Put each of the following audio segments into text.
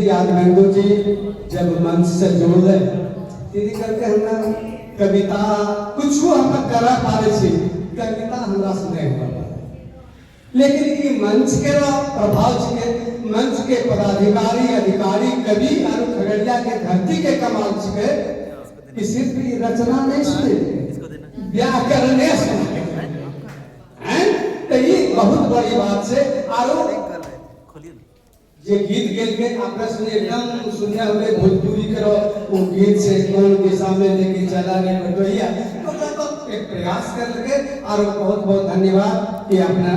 यादवेंदु जी जब मंच से जुड़ले दीदी करके हमरा कविता कुछ हम करा पारे छी, कविता हमरा से नहीं हो पारे। लेकिन ई मंच के प्रभाव छिके, मंच के पदाधिकारी अधिकारी कवि और खगड़िया के धरती के कमाल छिके कि सिर्फ ई रचना नहीं सुने, व्याकरणे सुने हैं, तो ई बहुत बड़ी बात है। आरो जे गीत गेल के अपने सुने एकदम सुनने हुए भोजपुरी करो वो गीत से कौन दिशा में लेके चला गए बटोहिया, तो ओकरा तो एक प्रयास कर लगे। और बहुत बहुत धन्यवाद कि अपना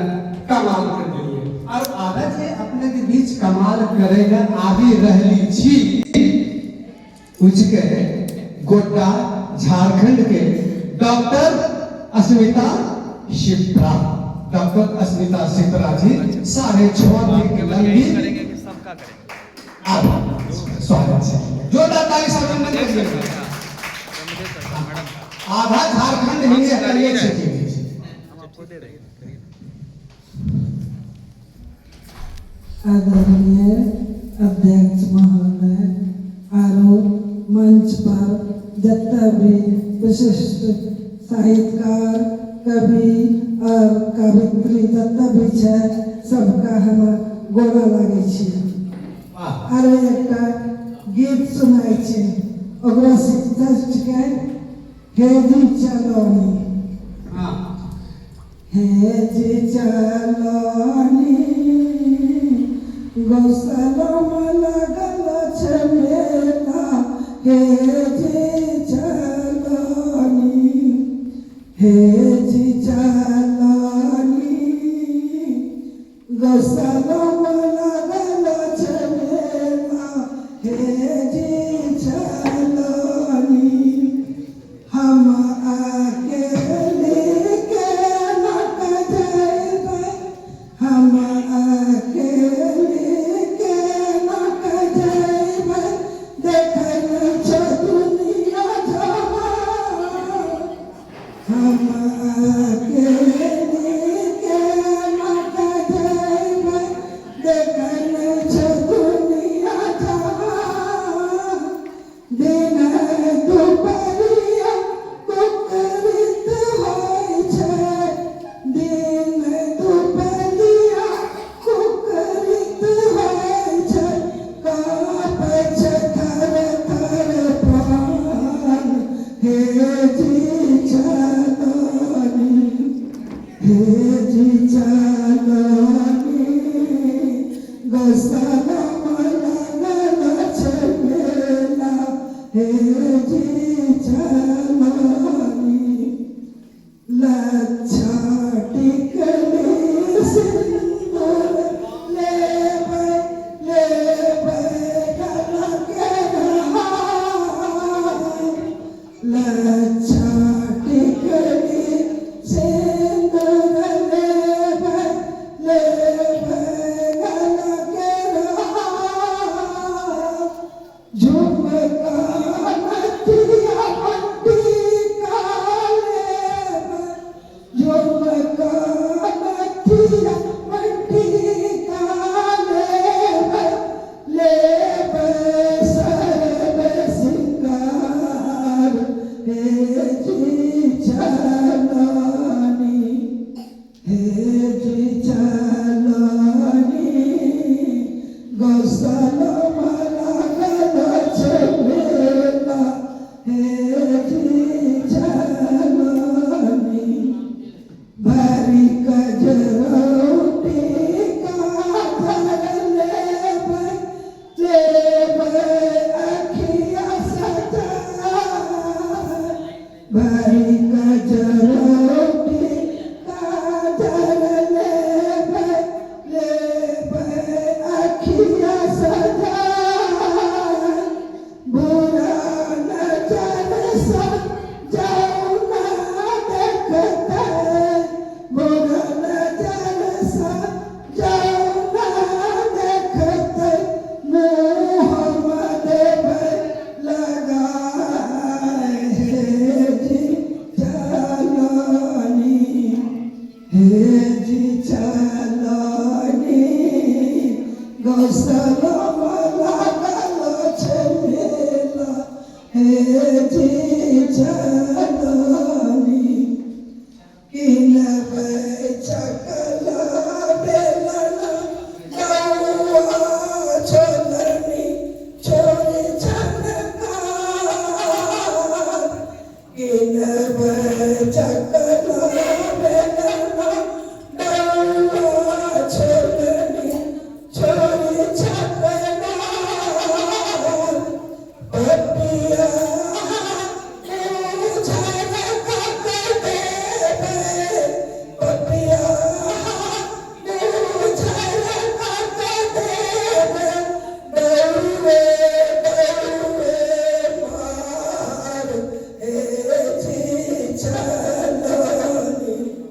कमाल कर दिए। और आधा जे अपने के बीच कमाल करेगा आबि रहली छी उसके गोड्डा झारखंड के डॉक्टर अस्मिता शिप्रा, डॉक्टर अस्मिता शिप्रा जी 6.5 फीट लंबी। आप स्वागत है, जोरदार ताली से अभिनंदन करिए। आधा झारखंड हिंदी करिए। आदरणीय अध्यक्ष महोदय आरो मंच पर जत्ता भी विशिष्ट साहित्यकार कवि और कवित्री जत्ता भी छै, सबका हम गोड़ा लागै छियै। आरो एकटा गीत सुनाइ छी, ओकरा शीर्षक छिकै हे जी चलोनी। हे जी चलोनी गौशालामे लागल छै मेला, हे जी चलोनी, हे जी चलोनी।